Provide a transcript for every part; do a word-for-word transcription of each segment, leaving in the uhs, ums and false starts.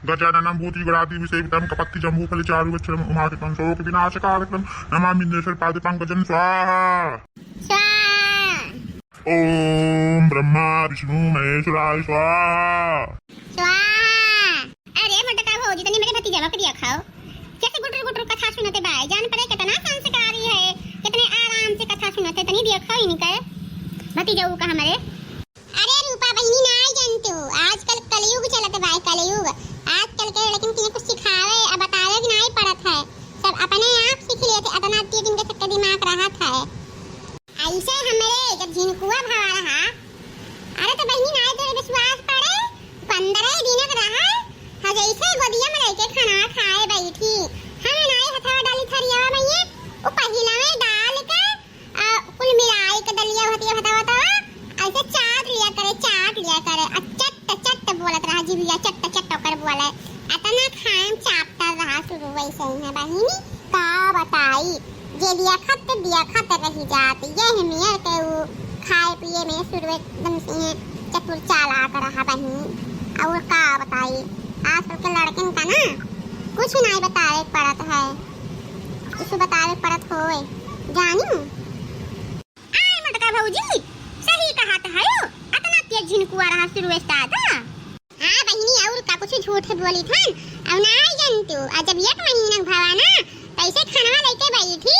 गजाननं भूतगणाधिसेवितं कपित्थजम्बूफलचारुभक्षणं उमासुतं शोकविनाशकारकं नमामि विघ्नेश्वर पादपंकजं स्वाहा। स्वाहा। ओम ब्रह्मा विष्णु महेश्वराय स्वाहा। स्वाहा। अरे मोटका भौजी, तनी मेरे भतीजवा के देखो, कैसे गुटुर गुटुर कथा सुनते बाय। जान पड़े कितना संस्कारी है, कितने आराम से कथा सुनते। तनी देखो इनके भतीजऊ का हमरे। अरे रूपा बहिनी, नाई जानते हो, आजकल कलयुग चलत बाय, कलयुग। आजकल के लड़किन के कुछ सिखावे आ बतावे के नाई पड़त है, सब अपने आप सीख लेते। अतना तेज इनके सबके दिमाग रहत है। ऐसे हमरे जब झिनकुआ भवा रहा, अरे तो बहिनी नाई तोरे विश्वास पड़े, पंद्रह दिन के रहा, हाँ जैसे गोदिया में लेके खाना खाए बैठी, हम नाई हथवा डाली थरियावा में ये, उ पहिला में डाल के, आ, कुल मिलाई के दलिया हतिया हथवा तो ऐसे चाट लिया करे, चाट लिया करे, आ चट चट बोलत रहा जीभिया, चट चट ओकर बोले, अतना खाए में चापता रहा शुरू वैसे ही है बहिनी। का बताई, जे देखत देखत रहि जात, यह मेर के उ खाए पिए में शुरू एकदम से चतुर चालाक रहा बहिनी। और का बताई, आजकल के लड़कन का ना कुछ नाई बतावे के पड़त है, कुछ बतावे के पड़त होए, जानी। आय मोटका भौजी, सही कहत हयो, अतना तेज झिनकुआ रहा शुरू से दादा। हाँ बहिनी, और का कुछ झूठ बोली थन, और ना जनतू, आ जब एक महीना भवा ना, तैसे खानवा लेके बैठी,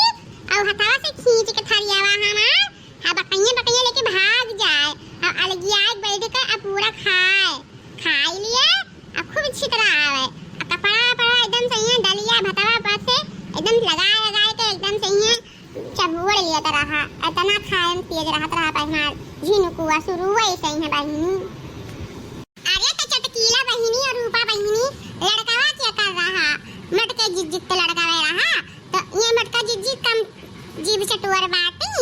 और हथवा से खींच के थरियावा हमार, हाँ बकैया बकैया लेके भाग जाए, और अलगिया के बैठ के अब पूरा खाए, खाई लिए, अब खूब छितरा आवे, आ कपड़ा पड़ा एकदम सही है, दलिया भतवा पर से एकदम लगाए लगाए के एकदम सही है, चबोड़ लिया त रहा, इतना खाए में तेज रहत रहा पर हमार झिनकुआ शुरू वैसे ही है बहिनी। अरे त चटकीला बहिनी और रूपा बहिनी, लड़कवा के कर रहा, मटके जिज्जित के लड़कवा रहा, तो ये मटका जिज्जी कम जीभ चटोर बाटी,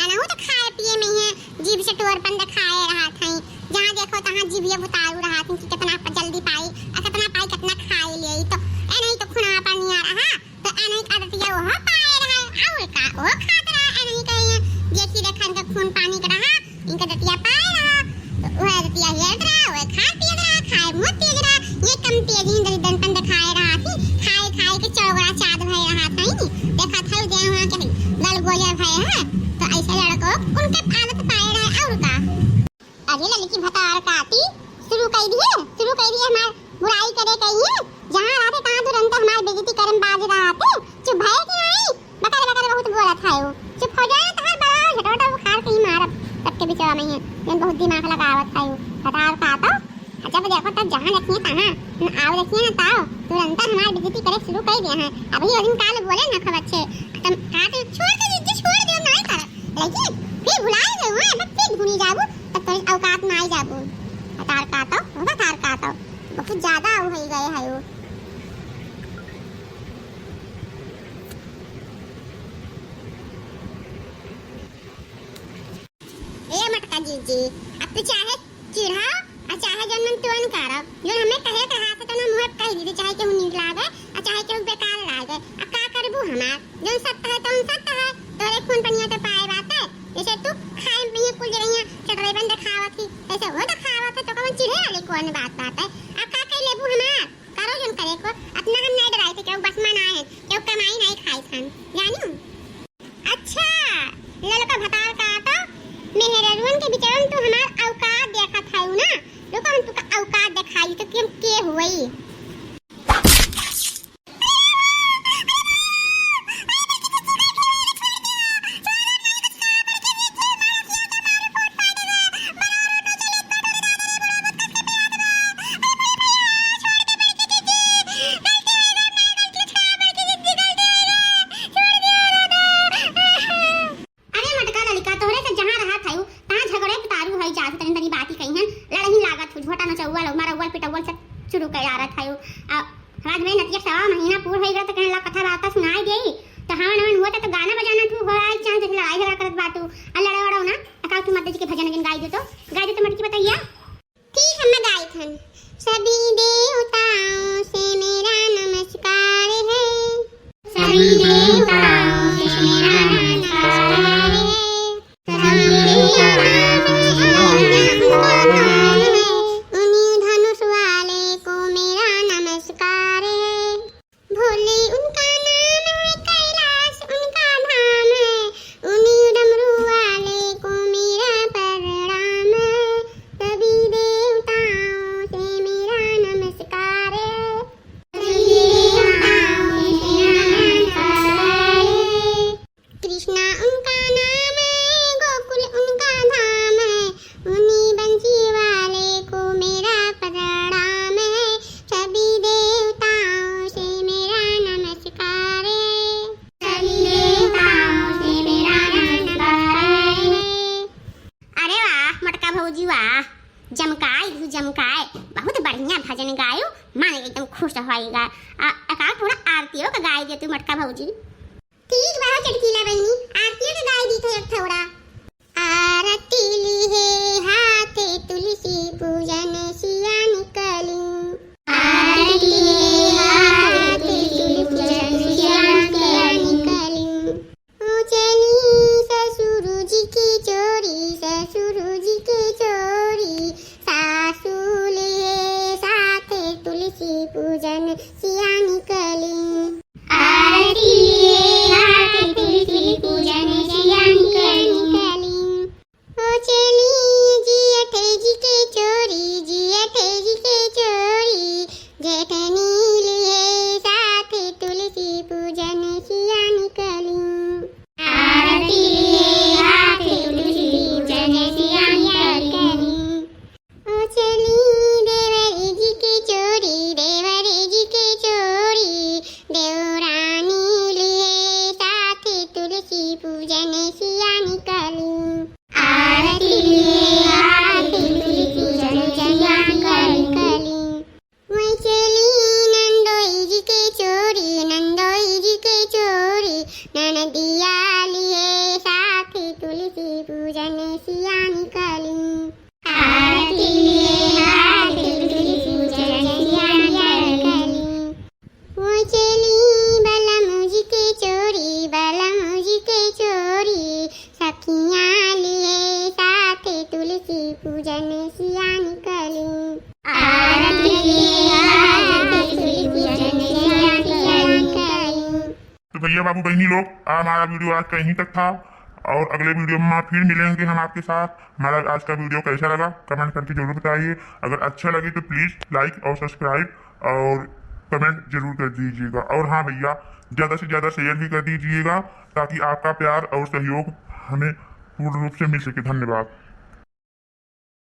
अनहु तो खाए पिए में है जीभ चटोर बंद खाए रहा था, जहाँ देखो तहाँ जीभिया भुतारू रहा था कि कितना प-, जल्दी पाई, आ कितना पाई, कितना खाए ले, तो ए नहीं तो खुनवा पर नहीं आ रहा। तो अनेक आदतिया ओहो पाए रहा, और का, ओहो खात रहा, अनेक के ये, देखी देखन के खून पानी के रहा, इनके दतिया पाए रहा, तो वह दतिया हेरत रहा, वह खात पियत रहा, खाए मुँह तेज रहा, ये कम तेज ही दलिदन पन दिखाए रहा थी, खाए खाए के चौगड़ा चाद भय रहा था ही, देखा था दे वहाँ के गल गोजर भय है, तो ऐसे लड़को उनके आदत पाए रहा, और का। अरे ललकी भतार काटी, शुरू कइ दिहे, शुरू कइ दिहे हमार बुराई करे कहिए। जहाँ रहते तहाँ तुरंत हमार बेइज्जती करे में बाज रहते। चुप भए कि नाई? बकर बकर बहुत बोलत है वो। चुप हो जाए ना, तहार बड़ा झटोटा उखाड़ के ही मारब सबके बिचवा में है। जन बहुत दिमाग लगावत है वो। भतार काटो। आ जब देखो तब जहाँ देखिए तहाँ। न आओ देखिए ना ताओ। तुरंत हमार बेइज्जती करे शुरू कइ दिहे हैं। अभी वो दिन काल बोले ना खूब अच्छे। तब काट छोड़ दे, जिज्जी छोड़ दे, नाई करब। लेकिन फिर भुलाए गए हुए, बस फिर भूली जाबू। तब तोरी औकात में आई जाबू। भतार काटो, ओ भतार काटो, बहुत ज्यादा हो ही गए है वो। ए मटका जीजी, अब तू चाहे चिढ़ा, आ चाहे जौन मन तुरंत करब, जौन हमें कहे के हाथ है तो ना मुँह कह दीजिए, चाहे केहू नीक लागे, आ चाहे केहू बेकार लागे, आ का करबू हमार? जौन सत्य है, तौन सत्य है। तोरे खून पनिया तो पाए बात है। जैसे तू खाए में ये कुल जगहिया चटरेपन दिखावत ही, तैसे वो दिखावत है, तो कौन चिढ़े वाली कौन बात, बात है? अब का कह लेबू हमार? करो जौन करे को, अतना हम नहीं डराई थे, केहू बस में ना है, केहू कमाई नहीं खाई खान, जानू? अच्छा, ललका भतार काटो, मेहररुअन के बिचवन तू हमार औकात देखत हऊ ना? रुको हम तुका औकात देखाई तो कि हम के हुई। अरे मटका ललिका, तोहरे से जहाँ रहत हयू, तहाँ झगड़े उतारू होई जात, तनी तनी बात ही कही है, लड़ही लागत हू, झोटा नचौआ लोग, मारौआ पिटौआ सब शुरू कर डारत हयू। आ, हमार में नतिया सवा महीना पूर होई गया, तो कहला कथा वार्ता सुनाई देई, तो हवन हवन हुआ तो गाना बजाना तू हो आई, चाहे जैसे लड़ाई झगड़ा करत बाटू, आ लड़ा वड़ा ना, तो का तू माता जी के भजन वजन गाई दे तो, गाई दे तो मटकी बतैया। ठीक है, मैं गाई थन। सभी देवताओं से मेरा नमस्कार है। सभी देवताओं से मेरा नमस्कार है। सभी देवताओं से मेरा नमस्कार है। उन्हीं धनुष वाले को मेरा नमस्कार खुश होइगा। आ, एकाध थोड़ा आरतियों का गाय दे तू मटका भौजी। ठीक बा हो चटकीला बहिनी, आरतियों के गाय दी थे एक थोड़ा। आरती लिहे हाथे तुलसी पूजन सिया निकली। आरती लिहे हाथे तुलसी पूजन सिया निकली। ओ चली ससुर जी के चोरी, ससुर जी के चोरी, सासू लिहे साथे तुलसी पूजन सिया निकली। आरती लिहे हाथे तुलसी पूजन सिया निकली। ओ चली जियठे जी के चोरी, जियठे जी के चोरी, जेठनी लिहे साथे तुलसी पूजन सिया निकली। आरती लिहे हाथे तुलसी पूजन सिया निकली। ओ चली देवर जी के चोरी, देवर जी के चोरी, देवरानी लिहे साथे तुलसी पूजन सिया निकली। आरती लिहे हाथे तुलसी पूजन सिया निकली। वही चली नंदोई जी के चोरी, नंदोई जी के चोरी, ननदिया लिहे साथे तुलसी पूजन सिया निकली। आरती लिहे हाथे तुलसी पूजन सिया निकली। ओ चली बलम जी के चोरी, बलम जी के चोरी, सखियाँ लिहे साथे तुलसी पूजन सिया निकली। आरती लिहे हाथे तुलसी पूजन सिया निकली। तो भैया बाबू बहनी लोग, हमारा वीडियो आज का यहीं तक था और अगले वीडियो में फिर मिलेंगे हम आपके साथ। हमारा आज का वीडियो कैसा लगा कमेंट करके जरूर बताइए। अगर अच्छा लगे तो प्लीज लाइक और सब्सक्राइब और कमेंट जरूर कर दीजिएगा। और हाँ भैया, ज़्यादा से ज़्यादा शेयर भी कर दीजिएगा ताकि आपका प्यार और सहयोग हमें पूर्ण रूप से मिल सके। धन्यवाद।